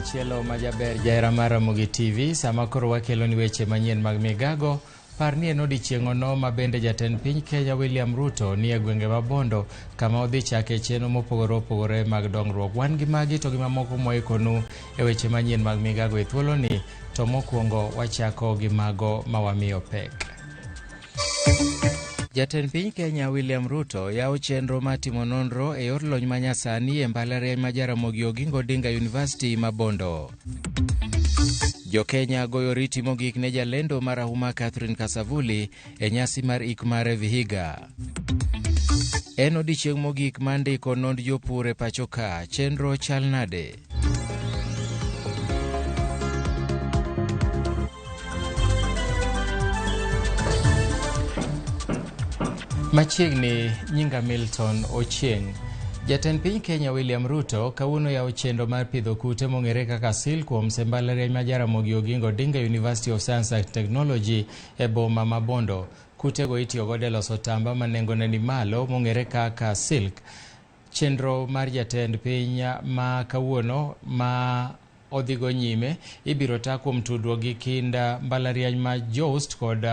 machielo ma jaber jahera mar Ramogi TV sama koro wakeloni weche manyien mag migago. Par ni en odiechieng' ono ma bende jatend piny Kenya William Ruto ni e gwenge ma Bondo kama odhi chake chenro mopogore opogore mag dongruok. Wan gi magi to gi mamoko mwaikonu e weche manyien mag migago e thuoloni, to mokwongo wachako gi mago ma wamiyo pek. Jatend piny Kenya William Ruto yawo chenro mar timo nonro e yor lony manyasani e mbalariany ma Jaramogi Oginga Odinga University ma Bondo. Jo-Kenya goyo oriti mogik ne jalendo marahuma Catherine Kasavuli e nyasi mar ik mare Vihiga. En odiechieng' mogik mar ndiko nond jopur e pacho ka. Chenro chal nade? Machiegni nyinga Milton Ochieng'. Jatend piny Kenya William Ruto kawuono yawo chenro mar pidho kute mong'ere kaka silkworms e mbalariany ma Jaramogi Oginga Odinga University of Science and Technology e boma ma Bondo. Kutego itiyo godo e loso otamba ma nengone ni malo mong'ere kaka silk. Chenro mar jatend piny ma kawuono ma odhigo nyime ibiro ta kuom tudruok gi kind mbalariany ma JOOUST kod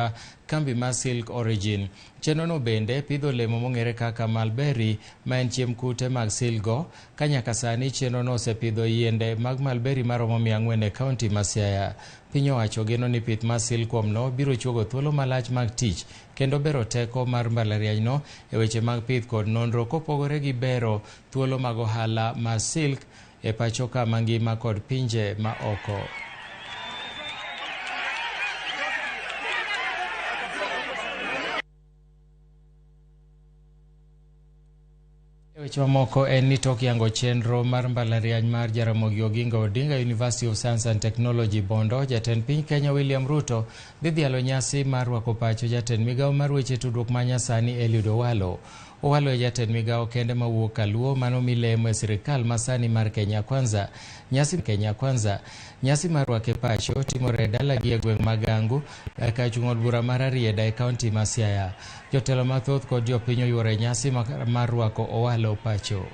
kambi mar Silk Origin. Chenrono bende pidho olemo mong'ere kaka mulberry ma en chiemb kute mag silk go, ka nyaka sani chenrono osepidho yiende mag mulberry maromo 400 e kaunti ma Siaya. Piny owacho geno ni pith mar silkworm no biro chuogo thuolo malach mag tich kendo bero teko mar mbalarianyno e weche mag pith kod nonro kopogore gi bero thuolo mag ohala mar silk e pacho ka mangima kod pinje ma oko. E weche mamoko en ni tok yango chenro mar mbalariany mar Jaramogi Oginga Odinga University of Science and Technology Bondo, jatend piny Kenya William Ruto dhi dhialo nyasi mar rwako pacho jatend migawo mar weche tudruok ma nyasani Eliud Owalo. Owalo e jatend migawo kende mawuok Kaluo manomi lemo e sirikal masani mar Kenya Kwanza. Nyasi Kenya Kwanza. Nyasi mar rwake pacho timore e dalagi e gweng' ma Gangu, kar chung' od bura mar Rarieda e kaunti ma Siaya. Jotelo mathoth kod jopiny oyuoro e nyasi mar rwako Owalo pacho.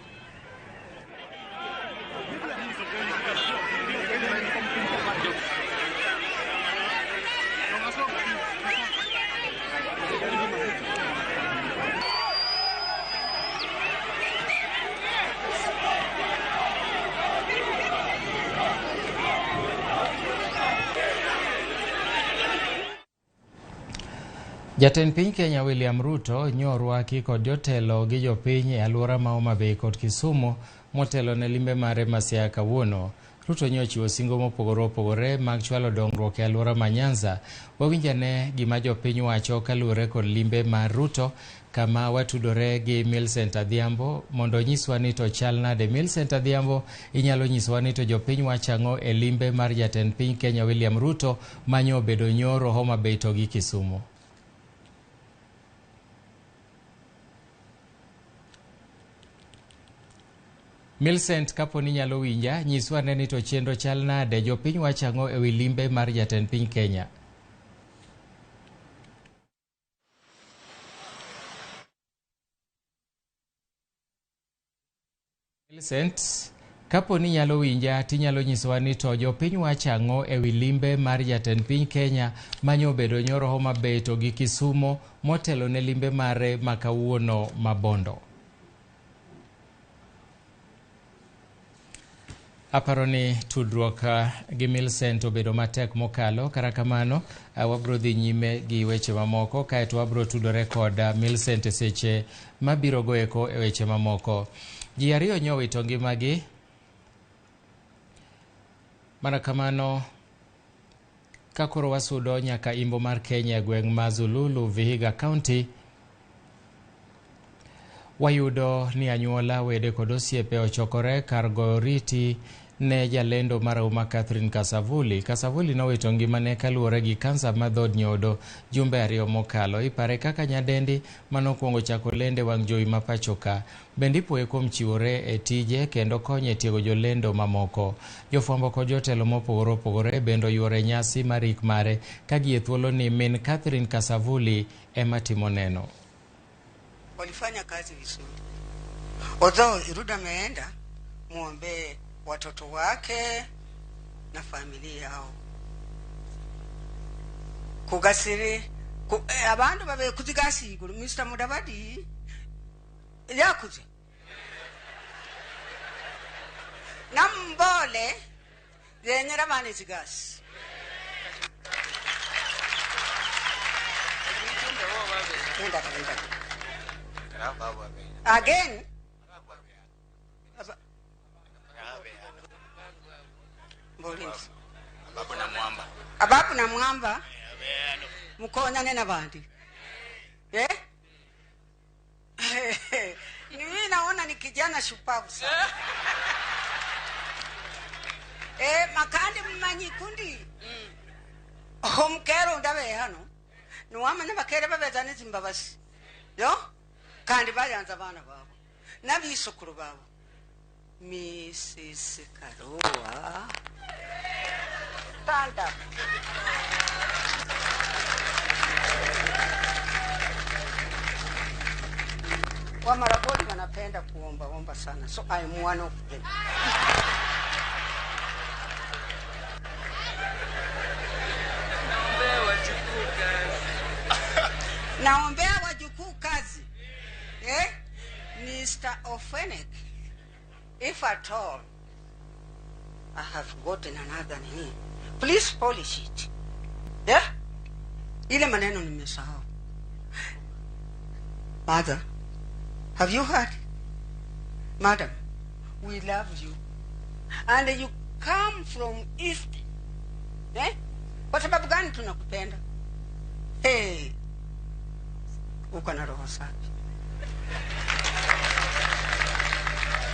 Jatend piny Kenya William Ruto nyorwaki kod jotelo gi jopiny e alwora ma Homa Bay kod Kisumu motelo ne limbe mare ma Siaya kawuono. Ruto nyochiwo singo mopogore opogore mag chwalo dongruok e alwora ma Nyanza. Wawinj ane gima jopiny wacho kaluwore kod limbe mar Ruto kama watudore gi Millicent Adhiambo mondo onyiswa ni to chal nade. Millicent Adhiambo, inyalo nyisowa ni to jopiny wacho ang'o e limbe mar jatend piny Kenya William Ruto manyo obedo nyoro Homa Bay to gi Kisumu? Millicent, kapo ni inyalo winja, nyiswa ane ni to chenro chal nade, jopiny wacho ang'o e wi limbe mar jatend piny Kenya? Millicent, kapo ni inyalo winja, tinyalo nyisowa ni to jopiny wacho ang'o e wi limbe mar jatend piny Kenya manyo obedo nyoro Homa Bay to gi Kisumo motelo ne limbe mare ma kawuono ma Bondo. Aparo ni tudruok gi Millicent obedo matek mokalo, kata kamano wabro dhi nyime gi weche mamoko kaeto wabro tudore kod Millicent e seche mabiro goeko e weche mamoko. Ji ariyo nyowito ngimagi mana kamano ka koro wasudo nyaka imbo mar Kenya e gweng' ma Zululu, Vihiga County. Wayudo ni anyuola, wede kod osiepe ochokore kar goyo oriti ne jalendo marahuma Catherine Kasavuli. Kasavuli nowito ngimane kaluwore gi kansa mar dhood nyodo jumbe ariyo mokalo. Ipare kaka nyadendi manokwongo chako lendo e wang' jowi ma pacho ka. Bende ipuoye kuom chiwore e tije kendo konyo e tiego jolendo mamoko. Jofwambo kod jotelo mopogore opogore bende oyuoro e nyasi mar ik mare ka gie thuoloni min Catherine Kasavuli ema timo neno. Walifanya kazi vizuri. Although Ruto ameenda, muombe watoto wake, na familia yao. Kugasire abantu babe kuzigasi iguru Mr. Mudavadi yakuze. Nambole yenyera bane zigasi. Again. Ababu na mwamba. Mukonyane na bandi. Eh? Mimi naona ni kijana shupavu sana. Makandi mmanyi kundi. Omukero ndabe hano. Nuwamanya bakere babeza zimbabasi. Yo? Kandi bayanza abana babo. N'abisukuru babo. Mrs. Karua. Stand up. Wamaragoli wanapenda kuomba omba sana. So I'm one of them. Naombea wajukuu kazi. Eh? Mr. Ofenek, if at all I have gotten another name, please polish it. Yeah? Ile maneno nimesahau. Mother, have you heard? Madam, we love you. And you come from East. Eh? Kwa sababu gani tunakupenda? Hey. Uko na roho safi.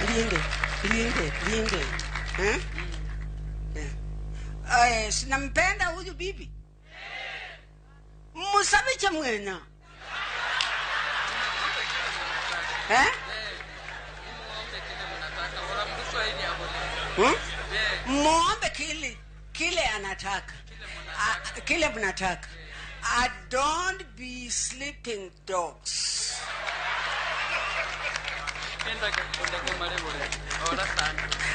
Linde, linde, linde. Eh? Eh, sinampenda huyu bibi. Musabiche mwena. Eh? Muombe kile anataka. Kile mnataka. I don't be sleeping dogs.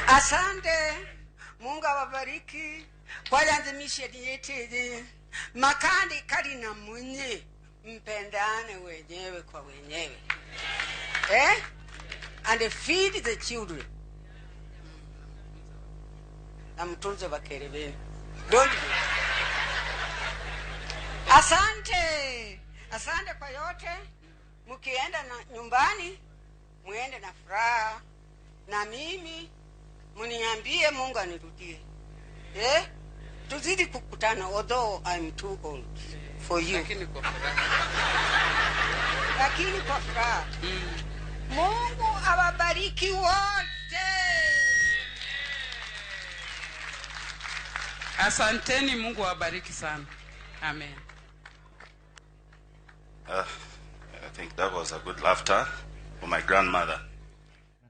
Asante. Mungu awabariki. Kwayanze misheni yetu. Makandi kali na mwenye mpendane wenyewe kwa wenyewe. Eh? And feed the children. Na mtunze bakere benu. Don't be. Asante. Asante kwa yote. Mkienda na nyumbani, muende na furaha. Na mimi mniambie Mungu anirudie. Eh? Tuzidi kukutana, although I'm too old for you. Lakini kwa furaha. Lakini kwa furaha. Mungu awabariki wote. Asanteni, Mungu awabariki sana. Amen. I think that was a good laughter for my grandmother.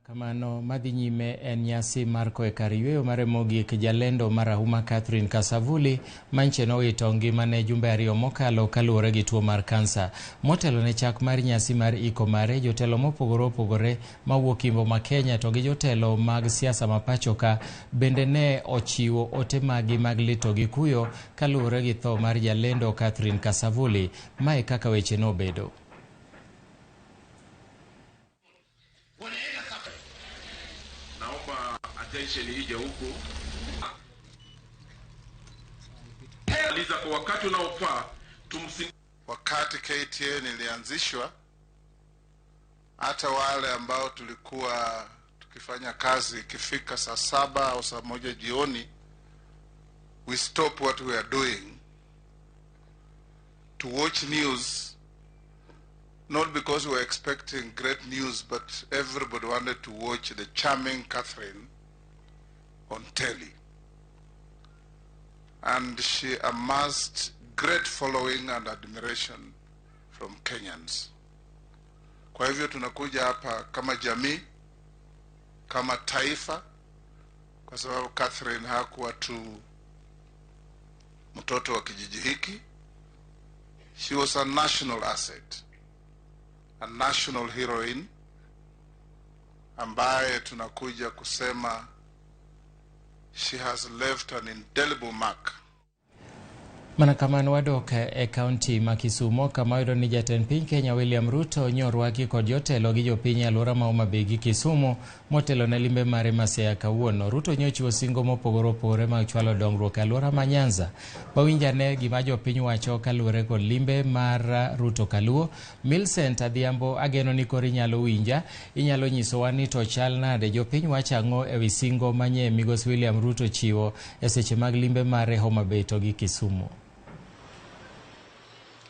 Kamano madhi nyime en nyasi mar koe kar yweyo mare mogik jalendo marahuma Catherine Kasavuli manche nowito ngimane jumbe ariyo mokalo kaluwore gi tuo mar kansa. Motelo ne chak mar nyasi mar iko mare, jotelo mopogore opogore mawuok Imbo ma Kenya to gi jotelo mag siasa ma pacho ka bende ne ochiwo ote magi mag lito gi kuyo kaluwore gi tho mar jalendo Catherine Kasavuli. Mae kaka weche nobedo. Attention ije huku. Liza kwa wakati unaofaa tumsi. Wakati KTN ilianzishwa, hata wale ambao tulikuwa tukifanya kazi ikifika saa 7 au saa 1 jioni, we stop what we are doing to watch news, not because we were expecting great news, but everybody wanted to watch the charming Catherine on telly. And she amassed great following and admiration from Kenyans. Kwa hivyo tunakuja hapa kama jamii, kama taifa, kwa sababu Catherine hakuwa tu mtoto wa kijiji hiki. She was a national asset, a national heroine, ambaye tunakuja kusema She has left an indelible mark. Mana kamano, wadok e kaunti ma Kisumo, kama oyudo ni jatend piny Kenya William Ruto nyorwaki kod jotelo gi jopiny e alwora ma Homa Bay gi Kisumu motelo ne limbe mare ma Siaya kawuono. Ruto nyochiwo singo mopogore opogore mag chwalo dongruok e alwora ma Nyanza. Wawinj ane gima jopiny wacho kaluwore kod limbe mar Ruto Kaluo. Millicent Adhiambo, ageno ni koro inyalo winja, inyalo nyisowa ni to chal nade, jopiny wacho ang'o ewi singo manye migosi William Ruto chiwo e seche mag limbe mare Homa Bay to gi Kisumu?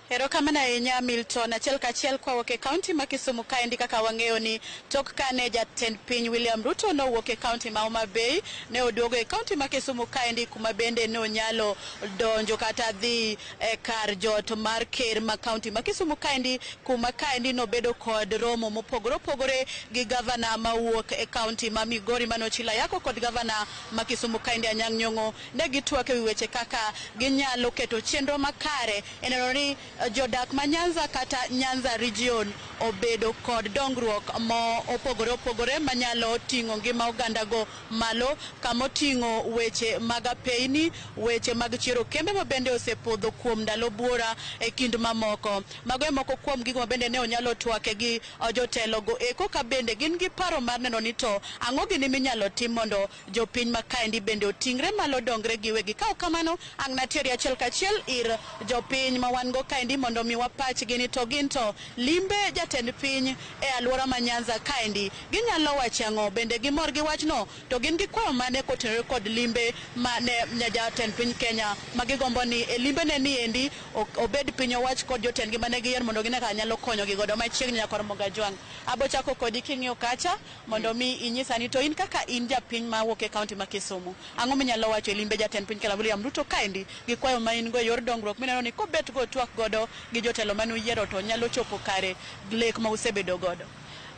Erokamano ahinya, Milton. Achiel kachiel kawuok e kaunti ma Kisumu kaendi, kaka wang'eyo ni tok kane jatend piny William Ruto nowuok e kaunti ma Homa Bay, ne oduogo e kaunti ma Kisumu kaendi, kuma bende ne onyalo donjo kata dhi e kar jot mar ker ma kaunti ma Kisumu kaendi, kuma kaendi nobedo kod romo mopogore opogore gi gavana mawuok e kaunti ma Migori mano Ochilo Ayacko kod gavana ma Kisumu kaendi Anyang' Nyong'o. Ne gitwak ewi weche kaka ginyalo keto chenro makare e neno ni jodak ma Nyanza kata Nyanza region obedo kod dongruok mo opogore opogore manyalo ting'o ngima oganda go malo, kamoting'o weche mag apeyni, weche mag chiero kembe ma bende osepodho kuom ndalo buora e kind mamoko. Mago e moko kuom gigo ma bende ne onyalo twake gi jotelo go eko, ka bende gin gi paro mar neno ni to ang'o gini minyalo tim mondo jopiny ma kaendi bende oting're malo, dongre giwegi. Ka ok kamano, ang' natieri achiel kachiel ir jopiny ma wan go kaendi mondo mi wapachgi ni to gin to limbe jatend piny e alwora ma Nyanza kaendi ginyalo wacho ang'o, bende gimor gi wachno, to gin gi kwayo mane kotenore kod limbe ma ne jatend piny Kenya ma gigombo ni e limbe ne ni endi obed piny owach kod jotendgi mane giyiero mondo gine kaka nyalo konyogi godo machiegni. Nyakor Mogajwang', abo chako kodi king'iyo kacha mondo mi inyisa ni to in kaka in japiny mawuok e kaunti ma Kisumu, ang'o minyalo wacho e limbe jatend piny Kenya William Ruto kaendi gi kwayo ma in go e yor dongruok mineno ni kobet go twak godo gi jotelo mane uyiero to nyalo chopo kare lek ma usebedo godo?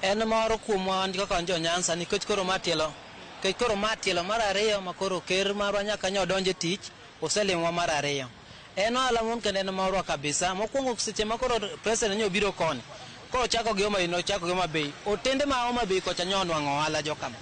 En moro kuomwa wan kaka wan jo Nyanza, nikech koro ma tielo, nikech koro ma tielo mar ariyo ma koro ker marwa nyaka nyo donjo e tich oselimowa mar ariyo. En ohala mon kendo en morwa kabisa. Mokwongo, seche ma koro president nyo obiro koni, koro ochako gi Homa Bay, nochako gi Homa Bay, otende ma Homa Bay kocha nyo onwang'o ohala jokama,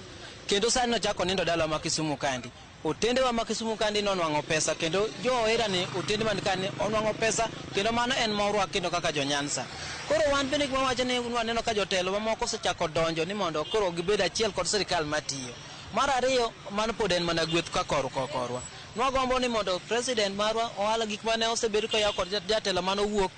kendo sani nochako nindo dalawa ma Kisumu kandi. Otende wa ma Kisumu kandi nonwang'o pesa, kendo jo ohera ni otende man kani onwang'o pesa, kendo mano en morwa kendo kaka jo Nyanza. Koro wan bende gima wacho ni waneno ka jotelo mamoko osechako donjo ni mondo koro gibed achiel kod sirikal matiyo. Mar ariyo, mano pod en mana gweth ka korwa korwa. Nwagombo ni mondo president marwa ohala gik mane osebed koyawo kod jatelo mane owuok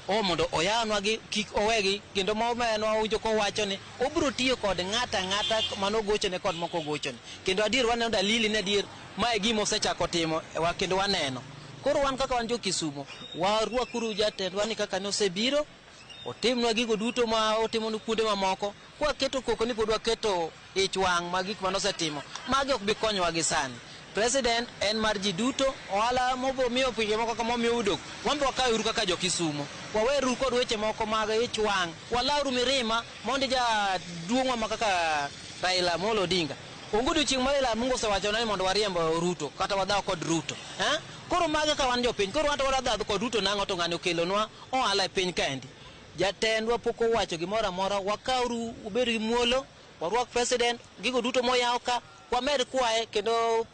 o mondo oyawnwa gi, kik owegi. Kendo momenwa owinjo kowacho ni obiro tiyo kod ng'ata ang'ata manogochone kod mok ogochone, kendo adier waneno dalili ni adier ma e gima osechako timo wa kendo waneno. Koro wan kaka wan jo Kisumo, warwakuru jatendwa ni kaka nosebiro otimnwa gigo duto ma otimo kuonde mamoko. Kwaketo koko ni pod waketo ich wang' ma gik manosetimo magi ok bi konyowa gi sani. President en mar ji duto. Ohala mobiro miyo pinje moko kama omiyo udok, wan be wakaweuru kaka jo Kisumo, waweruru kod weche moko mag ich wang', walawuru mirima mondo jaduong'wa ma kaka Raila Amolo Odinga onge odiochieng' ma Raila Mungu osewachona ni mondo wariemb Ruto kata wadhaw kod Ruto, eh? Koro magi ka wan jopiny, koro wan to wadhaw kod Ruto nang'o to ng'ani okelonwa ohala e piny kaendi? Jatendwa pok owacho gimoro amora. Wakawuru ubed gi muolo, warwak president gigo duto moyaw ka wamed kwaye. Kendo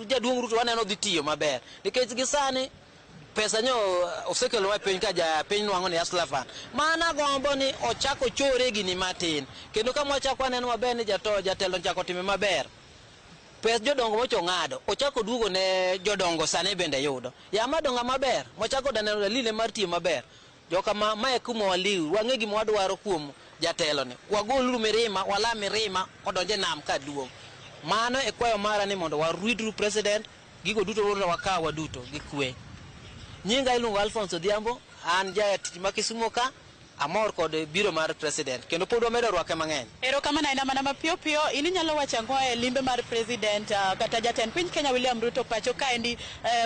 jaduong' Ruto waneno dhi tiyo maber, nikech gi sani pesa nyo osekelonwa e piny ka japiny nwang'o ni Hustler Fund. Mana gombo ni ochak ochore gini matin, kendo kama wachak waneno maber ni jatelo chako time maber, pes jodongo mocho ng'ado ochako duogo ne jodongo sani bende yudo yama donga maber mochako neno dalili mar tiyo maber. Joka ma mae kuma waliw wang'e gima wadwaro kuom jatelo ni, wagoluru mirima, wala mirima odonje nam ka duong'. Mano e kwayo mara ni mondo waridru president gigo duto mondo wakaw waduto gi kwe. Nyinga iluongo Alphonse Odhiambo, an jatich ma Kisumo ka. Amor kod biro mar president kendo pod wamedo rwake mang'eny. Erokamano ahinya. Mana mapiyo piyo, in inyalo wacho ang'o e limbe mar president kata jatend piny Kenya William Ruto pacho kaendi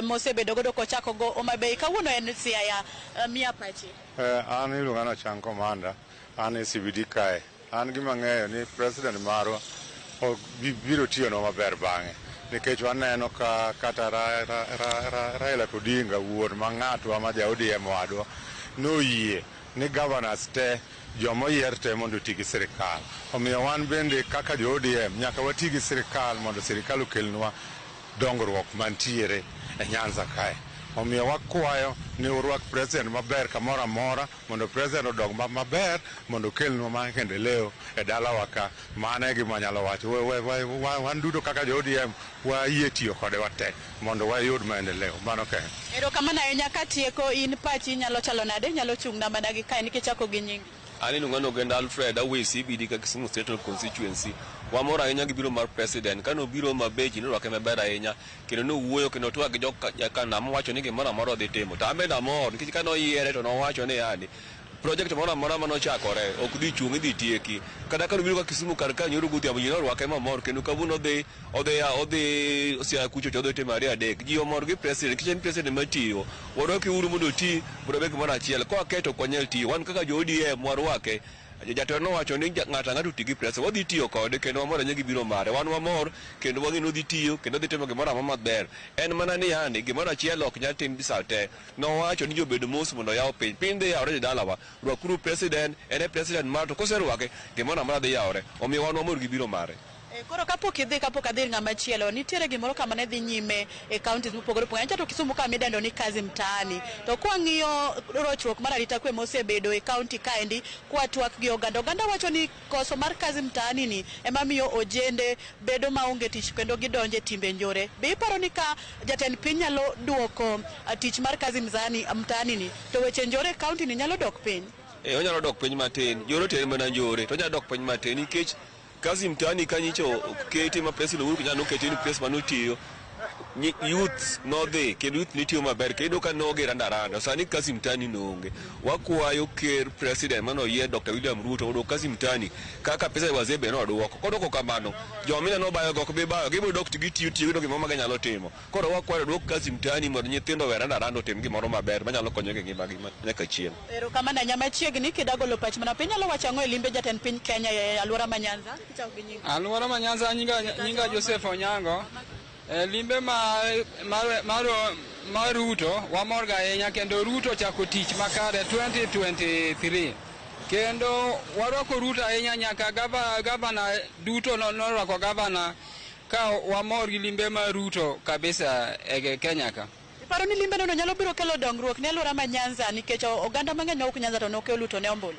mosebedo godo kochako go Homa Bay, kawuono en Siaya? Miya pachi. An iluonga ni Ochang Commander, an e CBD kae. An gima ang'eyo ni president marwa ok biro tiyonwa maber bang'e. Nikech waneno ka kata Raila Odinga wuon ma ng'atwa ma ja ODM wadwa noyie ni governors te jomoyier te mondo oti gi sirikal. Omiyo wan bende kaka jo ODM nyaka wati gi sirikal mondo sirikal okelnwa dongruok mantiere e Nyanza kae. Omiyo wakwayo ni urwak president maber kamoro amora mondo president odong maber mondo okelnwa maendeleo e dalawa ka. Mano e gima anyalo wacho. Wan duto kaka jo ODM wayie tiyo kode wate mondo wayud maendeleo. Mano kende. Erokamano ahinya. Katieko, in pachi nyalo chalo nade? Nyalo chung' na mana gi kae nikech chako gi nyingi. An iluonga ni Ogenda Alfred, awuoyo e CBD ka Kisumu Central Constituency. Wamor ahinya gi biro mar president. Kane obiro Homa Bay, ji norwake maber ahinya, kendo nowuoyo kendo twak gi jokanam mowacho ni gimoro amora odhi timo. To an bende amor nikech kane oyiere to nowacho ni yani project moro amora manochakore ok dhi chung', idhi tieki. Kata kane obiro ka Kisumu kar ka nyoro godhiambo, ji norwake mamor, kendo kawuono odhi Siaya kucho to odhi timo ariyo adek. Ji omor gi president nikech en president matiyo. Warwake uru mondo oti, mondo wabed gimoro achiel. Ka waketo ok wanyal tiyo. Wan kaka jo ODM warwake. Jatelo nowacho ni ng'ato ang'ato oti gi president. Wadhi tiyo kode kendo wamor ahinya gi biro mare. Wan wamor kendo wang'e ni odhi tiyo kendo odhi timo gimoro amora maber. En mana ni yani gimoro achiel ok nyal tim sa te. Nowacho ni ji obed mos mondo oyaw piny. Piny dhi yawore jodalawa. Rwakuru president, en e president mar to koserwake gimoro amora dhi yawore. Omiyo wan wamor gi biro mare. Koro kapok idhi, kapok adhi ir ng'ama chielo, nitiere gimoro kama ne dhi nyime e counties mopogore opogore. Nyocha to Kisumu ka midendo ni kazi mtaani. To kwang'iyo rochruok mar arita kwe mosebedo e county kaendi, kwatwak gi oganda, oganda wacho ni koso mar kazi mtaani ni ema miyo ojende bedo maonge tich kendo gidonje timbe njore. Be iparo ni ka jatend piny nyalo duoko tich mar kazi mtaani ni, to weche njore e county ni nyalo dok piny? E, onyalo dok piny matin. Njore to en mana njore, to onyalo dok piny matin nikech kazi mtaani kanyicho oketi ma President Uhuru Kenyatta noketi ni place manotiyo youth nodhi kendo youth nitiyo maber kendo ka noge randa randa. Sani kazi mtaani noonge. Wakwayo ker president manoyier Dr. William Ruto mondo kazi mtaani kaka pesa wazee be nodwoko. Kodwoko kamano, jomine nobayo go ok bi bayo, gibiro dok to gitiyo tiyo giyudo gimoro ma ginyalo timo. Koro wakwayo odwok kazi mtaani mondo nyithindo owe randa randa otim gimoro maber manyalo konyogi e ngimagi nyaka chieng'. Erokamano ahinya. Machiegni kida golo pach mana piny, nyalo wacho ang'o e limbe jatend piny Kenya e alwora ma Nyanza? Kichako gi nyingi. Alwora ma Nyanza, nyinga Joseph Onyango. E, limbe mar Ruto wamor ga ahinya kendo Ruto ochako tich makare 2023 kendo warwako Ruto ahinya nyaka gavana duto norwako gavana ka wamor gi limbe mar Ruto kabisa e Kenya ka. Iparo ni limbe nono nyalo biro kelo dongruok ne alwora ma Nyanza nikech oganda mang'eny mawuok Nyanza to noke oluto ne ombulu?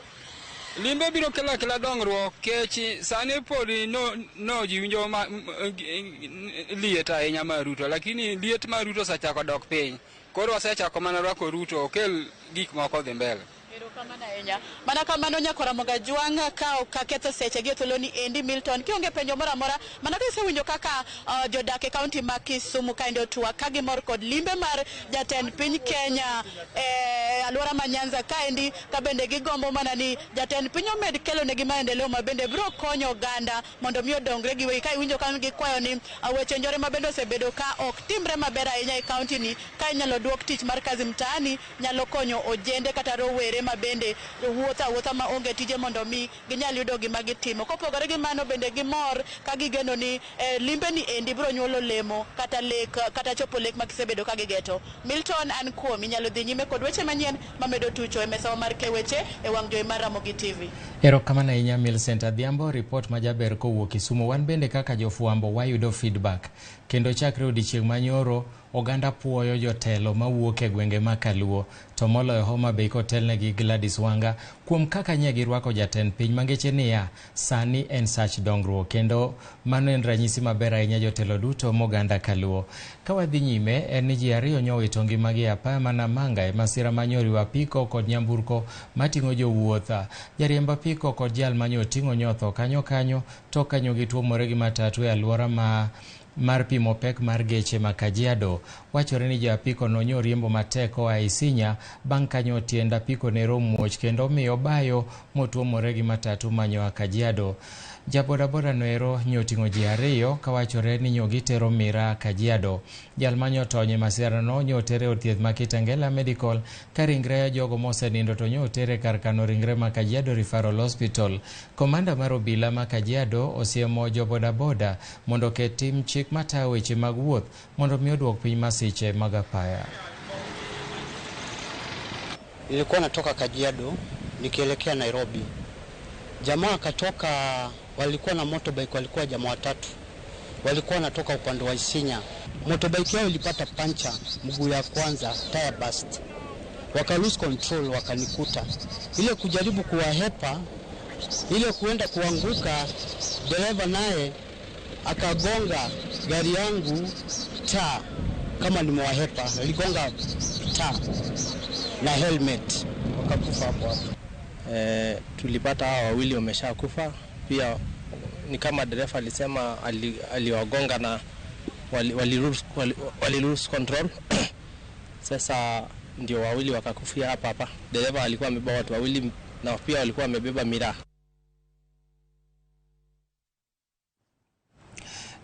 Limbe biro kelo akela dongruok kech sani pod no ji winjo liet ahinya mar Ruto, lakini liet mar Ruto osechako dok piny. Koro wasechako mana rwako Ruto okel gik moko odhi mbele. Erokamano ahinya. Mana kamano nyakora Mogajwang' ka ok aketho seche gi e thuoloni endi. Milton, kionge penjo moro amora, mana ka isewinjo kaka jodak e kaunti ma Kisumu kaendi otwak ka gimor kod limbe mar jatend piny Kenya e alwora ma Nyanza kaendi, ka bende gigombo mana ni jatend piny omed kelo negi maendeleo ma bende biro konyo oganda mondo mi odongre giwegi. Ka iwinjo ka gikwayo ni weche njore ma bende osebedo ka ok timre maber ahinya e kaunti ni, ka inyalo duok tich mar kazi mtaani nyalo konyo ojende kata rowere ma bende wuotho awuotha ma onge tije mondo mi ginyal yudo gima gitimo. Kopogore gi mano, bende gimor ka gigeno ni limbe ni endi biro nyuolo lemo kata lek kata chopo lek ma gisebedo ka gigeto. Milton, an kuom inyalo dhi nyime kod weche manyien mamedo tucho e mesawa mar keweche e wang' jowi mar Ramogi TV. Erokamano ahinya, Millicent Adhiambo, ripot majaber kowuok Kisumu. Wan bende kaka jofwambo wayudo feedback kendo chakre odiechieng' manyoro oganda puoyo jotelo mawuok e gwenge ma Kaluo, to moloyo Homa Bay kotelnegi Gladys Wanga kuom kaka nye girwako jatend piny mangeche niya sani en sach dongruok, kendo mano en ranyisi maber ahinya jotelo duto moganda Kaluo. Ka wadhi nyime, en ni ji ariyo nyowito ngimagi e apaya ma Namanga e masira manyoriwo apiko kod nyamburko mating'o jowuoth. Jariemb apiko kod jal manyoting'o nyotho kanyo kanyo tok kanyo gituomore gi matatu e alwora ma mar pimo pek mar geche ma Kajiado. Wachore ni ja apiko no nyoriembo matek koa Isinya bang' kanyo tiend apiko ne muoch kendo miyo bayo motuomore gi matatu manyoa Kajiado. Jabodaboda noero nyoting'o ji ariyo kawachore ni nyo gitero miraa Kajiado. Jal manyotony e masirano nyotere od thieth ma Kitengela Medical ka ringre jogo mosenindo to nyotere kar kano ringre ma Kajiado Referral Hospital. Komanda mar obila ma Kajiado osiemo jobodaboda mondo oket tim chik matayo weche mag wuoth mondo mi oduok piny masiche mag apaya. Nilikuwa natoka Kajiado nikielekea Nairobi. Jamaa akatoka, walikuwa na motorbike, walikuwa jamaa watatu. Walikuwa wanatoka upande wa Isinya. Motorbike yao ilipata pancha mguu ya kwanza, tire burst. Waka lose control, wakanikuta. Ile kujaribu kuwahepa, ile kuenda kuanguka, dereva naye akagonga gari yangu taa, kama nimewahepa, aligonga taa na helmet, wakakufa hapo hapo. Tulipata hawa wawili wameshakufa. Pia ni kama dereva alisema aliwagonga na wali lose control. Sasa ndio wawili wakakufia hapa hapa. Dereva alikuwa amebeba watu wawili na pia walikuwa wamebeba miraa.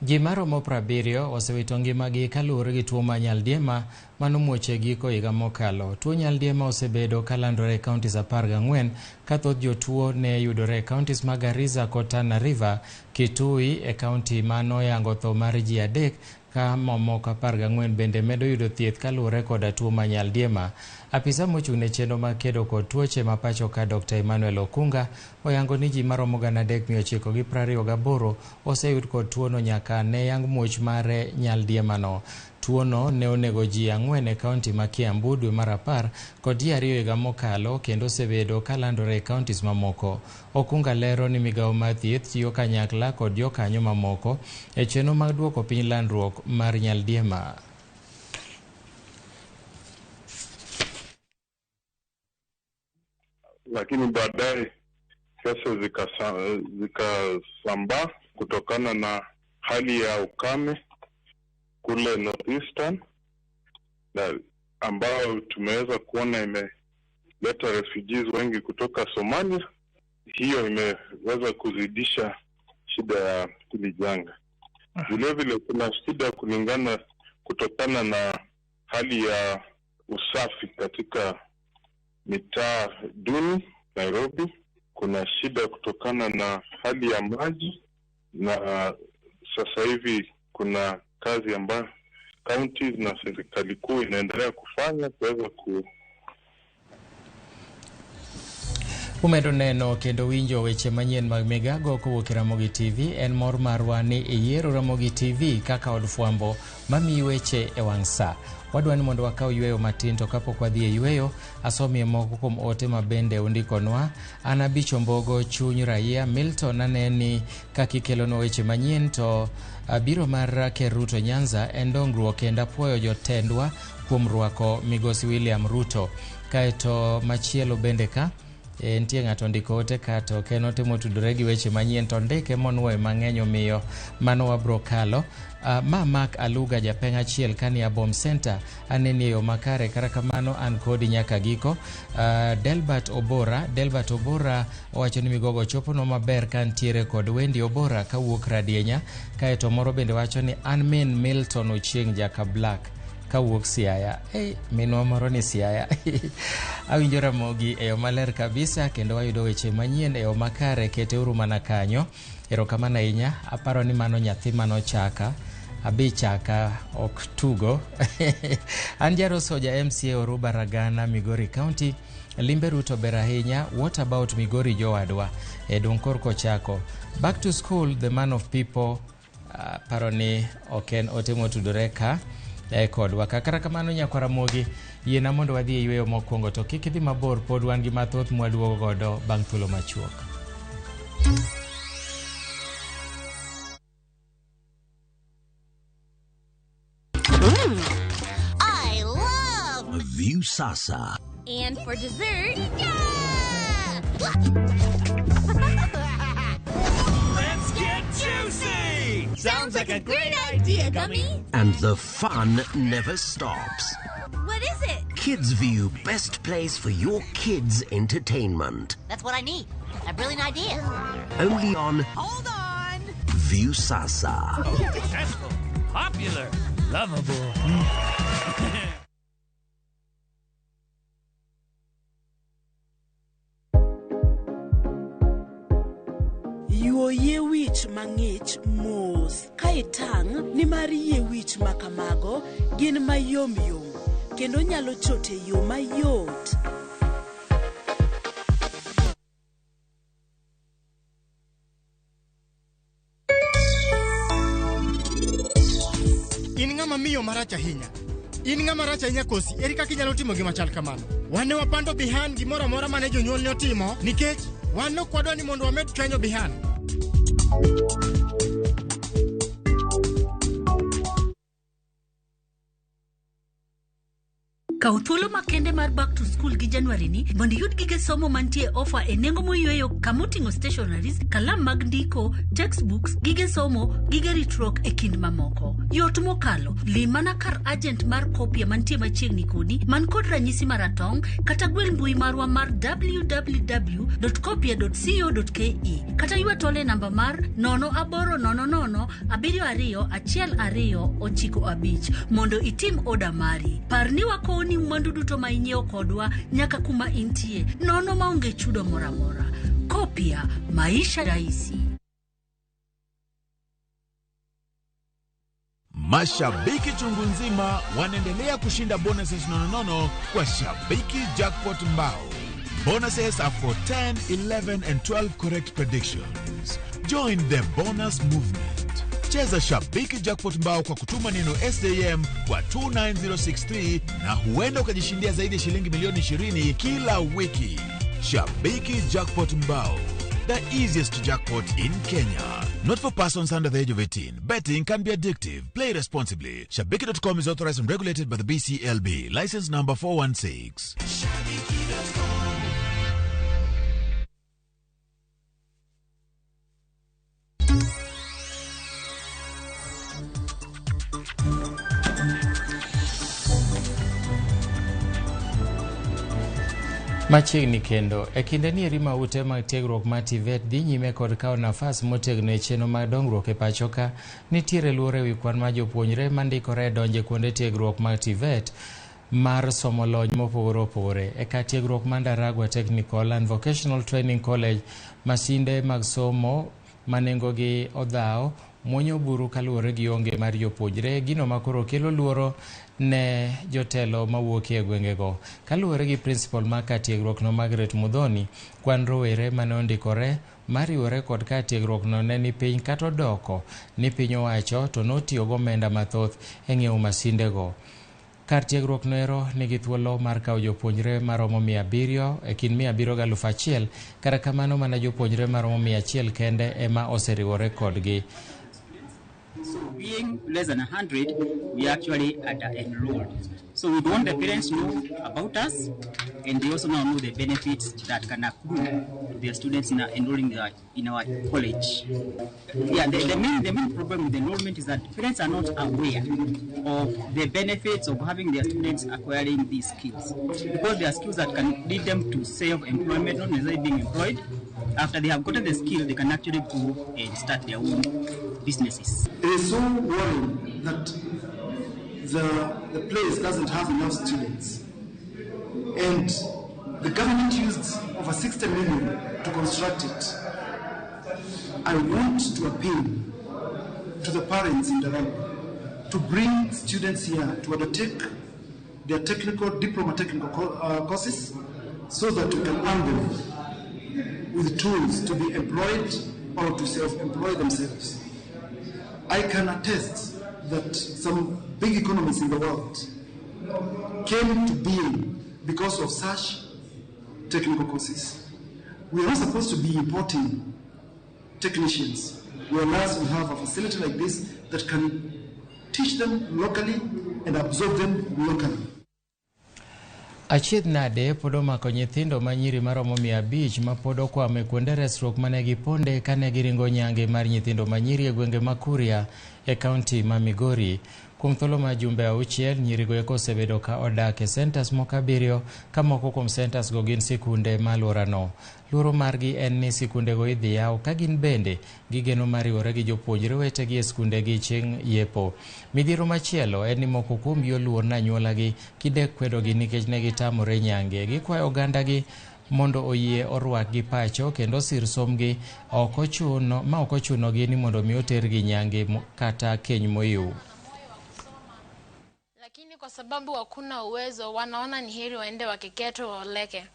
Ji maromo 70 osewito ngimagi kaluwore gi tuo mar nyaldiema manomuoch e giko higa mokalo. Tuo nyaldiema osebedo kalandore e counties 14 ka thoth jotuo ne yudore e counties mag Garissa kod Tana River, Kitui e county manoyango tho mar ji 3 ka mamoko 14 bende medo yudo thieth kaluwore koda tuo mar nyaldiema. Apisa mochung' ne chenro mag kedo kod tuoche ma pacho ka Dr. Emmanuel Okunga oyango ni ji maromo 3,928 oseyud kod tuono nyaka ne yang muoch mare nyaldiema no. Tuono ne onego ji 4 e kaunti ma Kiambu dwe mar 10 kod ji 2 higa mokalo kendo osebedo kalandore e counties mamoko. Okunga lero ni migawo mar thieth tiyo kanyakla kod jokanyo mamoko e chenro mag duoko piny landruok mar nyaldiema. Lakini baadaye sasa zikasambaa kutokana na hali ya ukame kule Northeastern, na ambao tumeweza kuona imeleta refugees wengi kutoka Somalia. Hiyo imeweza kuzidisha shida ya hili janga. Vile vile kuna shida kulingana kutokana na hali ya usafi katika mitaa duni Nairobi. Kuna shida kutokana na hali ya maji, na sasa hivi kuna kazi ambayo counties na serikali kuu inaendelea kufanya kuweza ku Umedo neno kendo winjo weche manyien mag migago kowuok e Ramogi TV. En mor marwa ni iyiero Ramogi TV kaka od fwambo mamiyi weche e wang' sa. Wadwa ni mondo wakaw yweyo matin, to kapok wadhi e yweyo, asomie moko kuom ote ma bende undikonwa. An Abicho Mbogo chuny raia Milton, aneni kaka ikelonwa weche manyien to biro mar Ker Ruto Nyanza en dongruok kendo apuoyo jotendwa kuom rwako migosi William Ruto. Kaeto machielo bende ka nitie ng'ato ndiko ote ka to ok en ote motudore gi weche manyien to ndike monuoyo mang'eny, omiyo mano wabro kalo. Ma Mark Aluga japeng' achiel kani Bom Center aneni e yo makare, kata kamano an kodi nyaka giko. Delbert Obora owacho ni migogo choponwa maber ka ntiere kod Wendy Obora kawuok Radienya. Kaeto moro bende wacho ni an min Milton Ochieng' Jaka Black kawuok Siaya. Hey, minwa moro ni Siaya. Awinjo Ramogi e yo maler kabisa kendo wayudo weche manyien e yo makare, keteuru mana kanyo. Erokamano ahinya, aparo ni mano nyathi manochaka abi chaka ok tugo. An Jarosoja MCA Oruba Ragana, Migori County. Limbe Ruto ber ahinya. What about Migori jowadwa? E dong korko chako. Back to school, the man of people. Paro ni ok en ote motudore ka kodwa. Kata kamano nyakwar Ramogi, yiena mondo wadhi e yweyo mokwongo, to kik idhi mabor, pod wan gi mathoth mwaduogo godo bang' thuolo machuok. I love Viusasa. And for dessert, yeah! Let's get juicy! Sounds like a great idea, Gummy. And the fun never stops. What is it? Kids View, best place for your kids' entertainment. That's what I need. A brilliant idea. Only on Hold on. Viusasa. Successful, popular, lovable. Yuo yie wich mang'ich mos ka itang' nimar yie wich ma kamago gin mayomyom kendo nyalo chot e yo mayot. ng'ama miyo marach ahinya. In ng'ama rach ahinya kosi, ere kaka inyalo timo gima chal kamano? Wan ne wapando Bihan gimoro amora mane jonyuolne otimo nikech wan ne ok wadwa ni mondo wamed chwanyo Bihan. Kaw thuolo makende mar back to school gi January ni mondo iyud gige somo mantie ofa e nengo moyweyo kamoting'o stationaries, kalam mag ndiko, textbooks, gige somo, gige ritruok e kind mamoko. Yot mokalo, lim mana kar agent mar Kopia mantie machiegni kodi man kod ranyisi maratong' kata gwel mbui marwa mar www.kopia.co.ke kata ywa tol e namba mar 0800 72 12 95 mondo itim oda mari. Par ni wakoni mwandu duto ma inyiewo kodwa nyaka kuma intie nono maonge chudo moro amora. Kopia, maisha rahisi. Mashabiki chungu nzima wanaendelea kushinda bonuses nononono kwa Shabiki Jackpot Mbao. Bonuses are for 10, 11 and 12 correct predictions. Join the bonus movement. Cheza Shabiki Jackpot Mbao kwa kutuma neno SJM kwa 29063 na huenda ukajishindia zaidi ya shilingi milioni 20 kila wiki. Shabiki Jackpot Mbao, the easiest jackpot in Kenya. Not for persons under the age of 18. Betting can be addictive. Play responsibly. Shabiki.com is authorized and regulated by the BCLB. License number 416. Machiegni kendo, e kinde ni eri ma ute mag tiegruok mar TVET dhi nyime kod kawo nafas motegno e chenro mag dongruok e pacho ka, nitiere luoro ewi kwan mar jopuonjre mandikore e donjo e kuonde tiegruok mag TVET mar somo lony mopogore opogore. E kar tiegruok mar Ndaragwa Technical and Vocational Training College, masinde mag somo ma nengogi odhawo muonyo buru kaluwore gi onge mar jopuonjre, gino makoro kelo luoro ne jotelo mawuok e gwengego. Kaluwore gi principal mar kar tiegruokno Margaret Muthoni, kwan rowere mane ondikore mariwore kod kar tiegruokno ne ni piny kata odoko ni piny owacho to notiyo gomenda mathoth e ng'iewo masindego. Kar tiegruok noero nigi thuolo mar kawo jopuonjre maromo 700 e kind 700 gi 1000, kata kamano mana jopuonjre maromo 100 kende ema oseriwore kodgi. So being less than 100, we actually are enrolled. So we want the parents to know about us, and they also now know the benefits that can accrue to their students in enrolling in our college. Yeah, the main problem with enrollment is that parents are not aware of the benefits of having their students acquiring these skills, because they are skills that can lead them to self-employment, not necessarily being employed. After they have gotten the skill, they can actually go and start their own businesses. It is so worrying that the place doesn't have enough students. And the government used over 60 million to construct it. I want to appeal to the parents in Ndaragwa to bring students here to undertake their technical, diploma technical courses so that we can arm them with tools to be employed or to self-employ themselves. I can attest that some big economies in the world came to being because of such technical courses. We are not supposed to be importing technicians, whereas we have a facility like this that can teach them locally and absorb them locally. Achiedh nade pod omako nyithindo ma nyiri maromo 500 ma pod okwamo e kuonde resruok mane giponde kane giringo nyange mar nyithindo ma nyiri e gwenge ma Kuria e kaunti ma Migori. Kuom thuolo mar jumbe 6, nyirigo eko osebedo ka odak e centers moko 7 ka moko kuom centers go gin sikunde ma alworano. Luoro margi en ni sikundego idhi yaw ka gin bende gigeno mar riwore gi jopuonjre wetegi e sikundegi chieng' yepo. Midhiero machielo en ni moko kuomgi oluor ne anyuolagi kidek kwedogi nikech ne gitamore nyange. Gikwayo ogandagi mondo oyie orwakgi pacho kendo osir sombgi ma ok ochunogi ni mondo mi otergi nyange kata keny moyiw. Lakini kwa sababu hakuna uwezo, wanaona ni heri waende wakeketwe waoleke.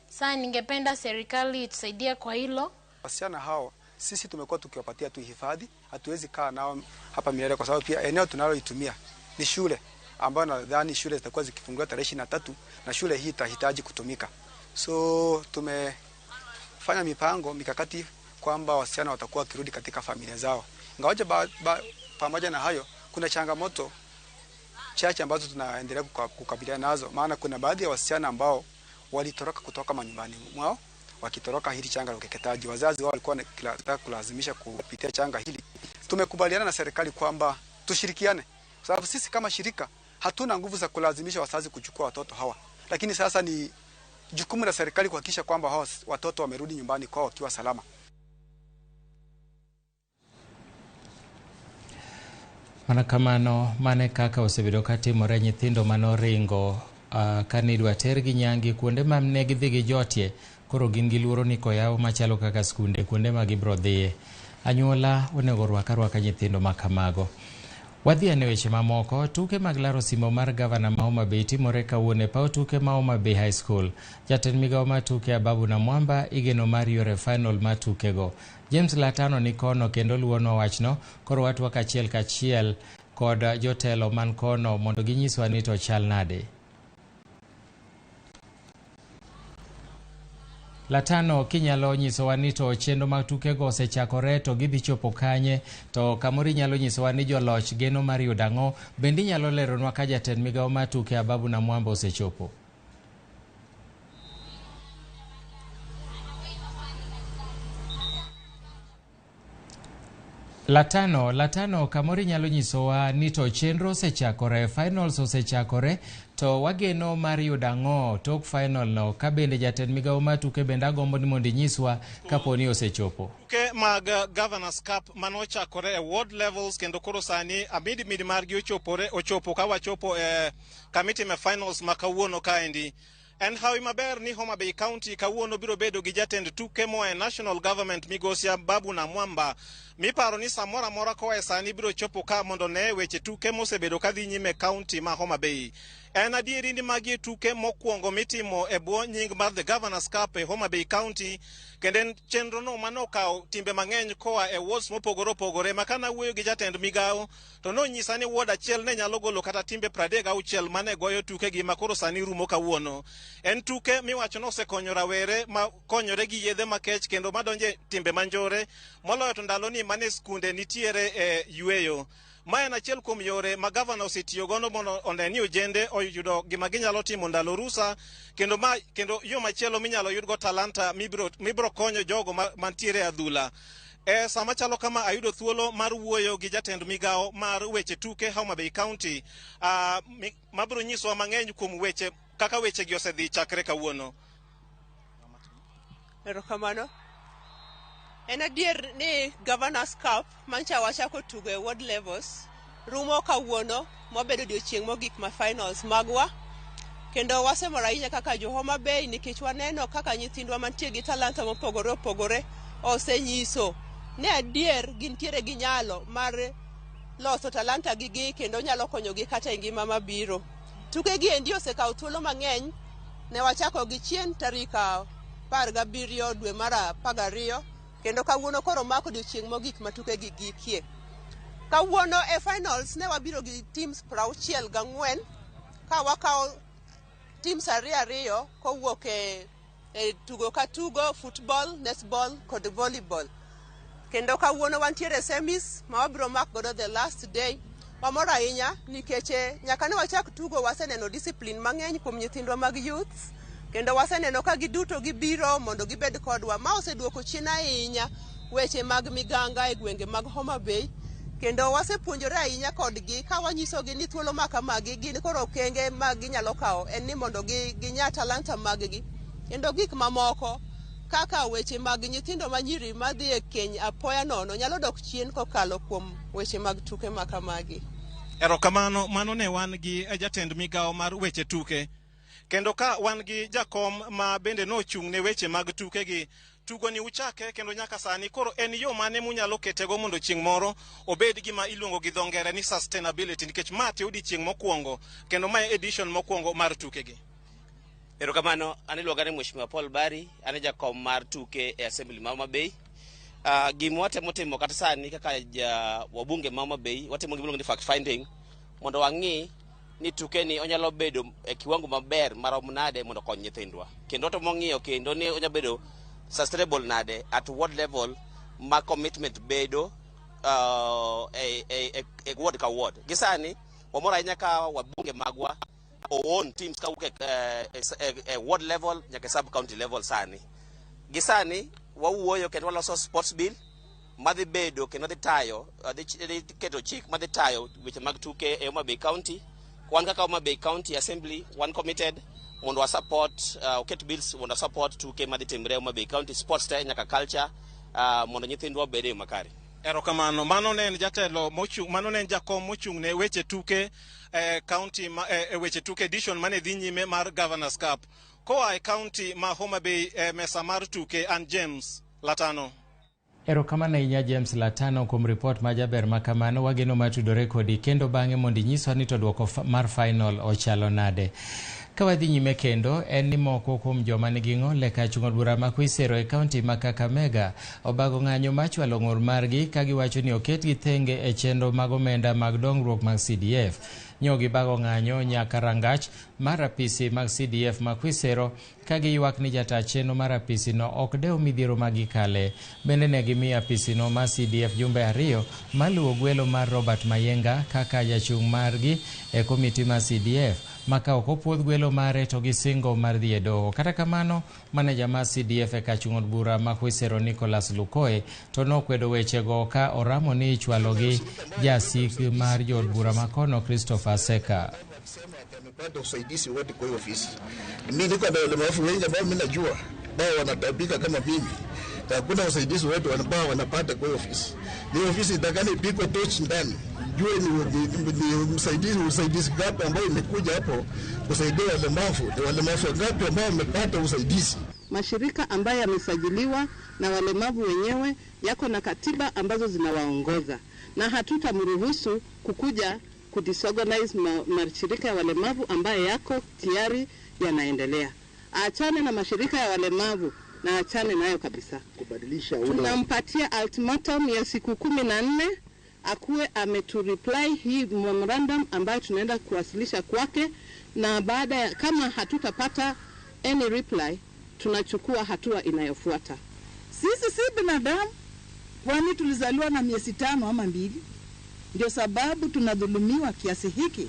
Sasa ningependa serikali itusaidie kwa hilo. Wasichana hao sisi tumekuwa tukiwapatia tu hifadhi, hatuwezi kaa nao hapa milele kwa sababu pia eneo tunaloitumia ni shule, ambayo nadhani shule zitakuwa zikifunguliwa tarehe 23 na shule hii itahitaji kutumika. So tumefanya mipango mikakati kwamba wasichana watakuwa wakirudi katika familia zao. Ingawaje pamoja na hayo kuna changamoto chache ambazo tunaendelea kukabiliana nazo, maana kuna baadhi ya wasichana ambao walitoroka kutoka manyumbani mwao wakitoroka hili changa la ukeketaji. Wazazi wao walikuwa wanataka kulazimisha kupitia changa hili. Tumekubaliana na serikali kwamba tushirikiane, sababu sisi kama shirika hatuna nguvu za kulazimisha wazazi kuchukua watoto hawa, lakini sasa ni jukumu la serikali kuhakikisha kwamba hawa watoto wamerudi nyumbani kwao wakiwa salama. Mana kamano mane kaka osebedo katimore nyithindo manoringo kane idwa tergi nyangi kuonde ma ne gidhi gi jotie, koro gin gi luoro ni koyaw machalo kaka skunde kuonde ma gibro dhiye. Anyuola onego rwak arwaka nyithindo ma kamago. Wadhi ane weche mamoko. Tuke mag laro simo mar gavana ma Homa Bay timore kawuono e paw tuke ma Homa Bay High School. Jatend migawo mar tuke Ababu Namwamba igeno mar yore final mar tukego. James Latano ni kono kendo luwonwa wachno, koro watwak achiel kachiel kod jotelo man kono mondo ginyiswa ni to chal nade. Latano, kinyalo nyisowa ni to chenro mag tukego osechakore to gidhi chopo kanye, to kamoro inyalo nyisowa ni joloch geno mar yudo ang'o, bende inyalo leronwa ka jatend migawo mar tuke Ababu Namwamba osechopo. Latano, kamoro inyalo nyisowa ni to chenro osechakore, finals osechakore, to wageno mar yudo ang'o tok final no, ka bende jatend migawo mar tuke bende agombo ni mondo inyiswa kapo ni osechopo. Tuke mag Governors Cup manochakore e ward levels kendo koro sani amidimidi margi ochopo ka wachopo e kamitime finals ma kawuono kaendi. En hawi maber ni Homa Bay County kawuono biro bedo gi jatend tuke moa e national government migosi Ababu Namwamba. Miparo ni samoro amora koa e sani biro chopo ka mondo ne weche tuke mosebedo kadhi nyime county ma Homa Bay. En adieri ni magi tuke mokwongo mitimo e bwo nying mar The Governors Cup e Homa Bay County, kendo en chenro no manokawo timbe mang'eny koa e wards mopogore opogore. Ma kana wuoyo gi jatend migawo to nonyisa ni ward achiel ne nyalo golo kata timbe 36 mane goyo tukegi ma koro sani rumo kawuono. En tuke miwacho ni osekonyo rawere ma konyore gi yedhe makech kendo madonje timbe manjore moloyo to ndaloni mane skunde nitiere e yweyo. Ma en achiel kuom yore ma gavana osetiyo godo mondo one ni ojende oyudo gima ginyalo timo ndalo rusa, kendo yo machielo minyalo yudgo talanta mibiro konyo jogo mantiere e adhula. E sama chalo kama ayudo thuolo mar wuoyo gi jatend migawo mar weche tuke Homa Bay County, mabiro nyisowa mang'eny kuom weche kaka wechegi osedhi chakre kawuono. Erokamano. En adier ni Governors Cup mancha wachako tugo e ward levels rumo kawuono mobedo odiochieng' mogik ma finals magwa, kendo wasemor ahinya kaka jo Homa Bay nikech waneno kaka nyithindwa mantie gi talanta mopogore opogore osenyiso ni adier gintiere gi nyalo mar loso talanta gigi kendo nyalo konyogi kata e ngima mabiro. Tuke gi endi osekawo thuolo mang'eny, ne wachako gi chien tarik 17 dwe mar 12 kendo kawuono koro mako odiochieng' mogik ma tuke gi gikie. Kawuono e finals ne wabiro gi teams 64 ka wakawo teams 2 kowuok e tugo ka tugo, football, netball kod volleyball. Kendo kawuono wantiere semis ma wabiro mak godo the last day. Wamor ahinya nikech nyaka ne wachak tugo waseneno discipline mang'eny kuom nyithindwa mag youth, kendo waseneno ka giduto gibiro mondo gibed kodwa. Ma oseduoko chien ahinya weche mag miganga e gwenge mag Homa Bay, kendo wasepuonjore ahinya kodgi ka wanyisogi ni thuolo ma kamagi gin koro okenge ma ginyalo kawo en ni mondo ginya talanta maggi, kendo gik mamoko kaka weche mag nyithindo manyiri madhi e keny apoya nono nyalo dok chien kokalo kuom weche mag tuke ma kamagi. Erokamano. Mano ne wan gi jatend migawo mar weche tuke, kendo ka wan gi jakom ma bende nochung' ne weche mag tukegi. Tugo ni uchake kendo nyaka sani koro en yo mane munyalo ketego mondo chieng' moro obed gima iluongo gi dho ngere ni sustainability, nikech ma te odiochieng' mokwongo kendo ma e edition mokwongo mar tukegi. Erokamano. An iluonga ni Mheshimiwa Paul Bari, an e jakom mar tuke e Assembly ma Homa Bay. Gima watemo timo kata sani kaka wabunge ma Homa Bay, watimo gima iluongo ni fact finding Mondo wang'i ni tuke ni onyalo bedo e kiwango maber marom nade mondo okony nyithindwa. Kendo to mong'iyo kendo ni onyalo bedo sustainable nade at ward level ma commitment bedo e ward ka ward. Gi sani wamor ahinya ka wabunge magwa own teams kawuok e ward level nyaka e sub county level sani. Gi sani wawuoyo kendo waloso sports bill madhi bedo kendo dhi tayo dhi keto chik madhi tayo weche mag tuke e Homa Bay County. Wan kaka Homa Bay County Assembly wan committed mondo wa support oket bills mondo wa support tuke madhi timre Homa Bay County, sports te nyaka culture, mondo nyithindwa obed e yo makare. Erokamano. Mano ne en jatelo mochung', mano ne en jakom mochung' ne weche tuke e county ma, e weche tuke edition mane dhi nyime mar Governors Cup. Koa e county ma Homa Bay e mesa mar tuke, an James Latano. Erokamano ahinya James Latano kuom ripot ma jaber ma kamano. Wageno matudore kodi kendo bang'e mondo inyiswa ni to duoko mar final ochalo nade. Ka wadhi nyime kendo en ni moko kuom joma nigi ng'ol e kar chung' od bura ma Khwisero e kaunti ma Kakamega obago ng'anyo mar chwalo ng'ur margi ka giwacho ni oketgi thenge e chenro mag omenda mag dongruok mag CDF. Nyo gibago ng'anyo nyaka rangach mar apisi mag CDF ma Khwisero ka giywak ni jata chenro mar apisi no ok dew midhiero ma gikale. Bende ne gimiyo apisi no mar CDF jumbe 2 maluwo gwelo mar Robert Mayenga kaka jachung' margi e komiti mar CDF ma ka ok opuodh gwelo mare to gisingo mar dhi e doho. Kata kamano, maneja mar CDF e kar chung' od bura ma Khwisero Nicholas Lukoe to nokwedo wechego ka oramo ni ichwalogi jasik mar jood bura makono Christopher Seka. Amepata usaidizi wote kwa hiyo ofisi. Mimi niko na walemavu wengi ambao mimi najua ambao wanatabika kama mimi. Hakuna usaidizi wote ambao wanapata kwa hiyo ofisi. Ni ofisi itakana ipigwe tochi ndani. Jue ni usaidizi gapi ambao imekuja hapo kusaidia walemavu, ni walemavu gapi ambao wamepata usaidizi. Mashirika ambayo yamesajiliwa na walemavu wenyewe yako na katiba ambazo zinawaongoza, na hatutamruhusu kukuja kudisorganize mashirika ya walemavu ambayo yako tayari yanaendelea. Aachane na mashirika ya walemavu na aachane nayo kabisa. Kubadilisha Tunampatia ultimatum ya siku 14 akuwe ametureply hii memorandum ambayo tunaenda kuwasilisha kwake, na baada ya kama hatutapata any reply tunachukua hatua inayofuata. Sisi si binadamu, kwani tulizaliwa na miezi 5 ama 2. Ndio sababu tunadhulumiwa kiasi hiki.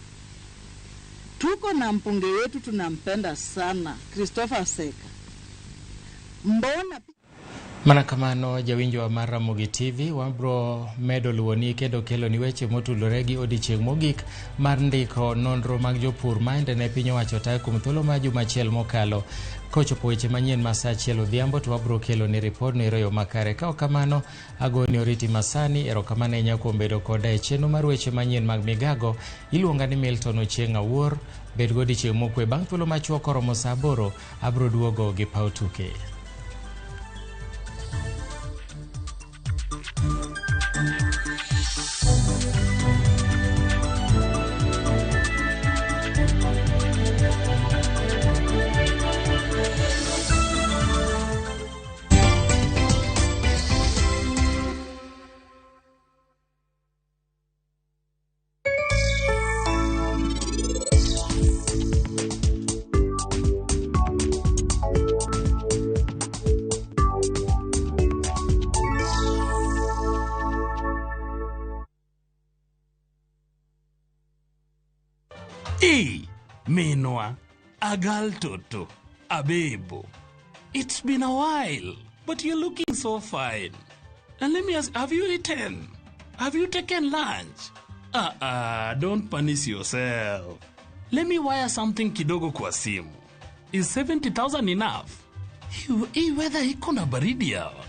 Tuko na mpunge wetu tunampenda sana, Christopher Seka. Mbona Mana kamano jawinjo mar Ramogi TV, wabro medo luwoni kendo kelo ni weche motudore gi odiechieng' mogik mar ndiko nonro mag jopur maende ne piny owacho tayo kuom thuolo mar juma achiel mokalo. Kochopo weche manyien ma saa 1 odhiambo to wabro kelo ni ripod no e yo makare. Ka ok kamano, agoni oriti masani. Erokamano ahinya kuom bedo koda e chenro mar weche manyien mag Migago. Iluonga ni Milton Ochieng' Awuor. Bed godiechieng' mokwe. Bang' thuolo machuok koromo saa 8 abro duogo gi paw tuke. Minwa, Agal Toto, Abebo. It's been a while, but you're looking so fine. And let me ask, have you eaten? Have you taken lunch? Don't punish yourself. Let me wire something kidogo kwa simu. Is 70,000 enough? Hii weather iko na baridi hawa.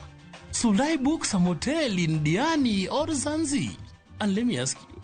Should I book some hotel in Diani or Zanzi? And let me ask you,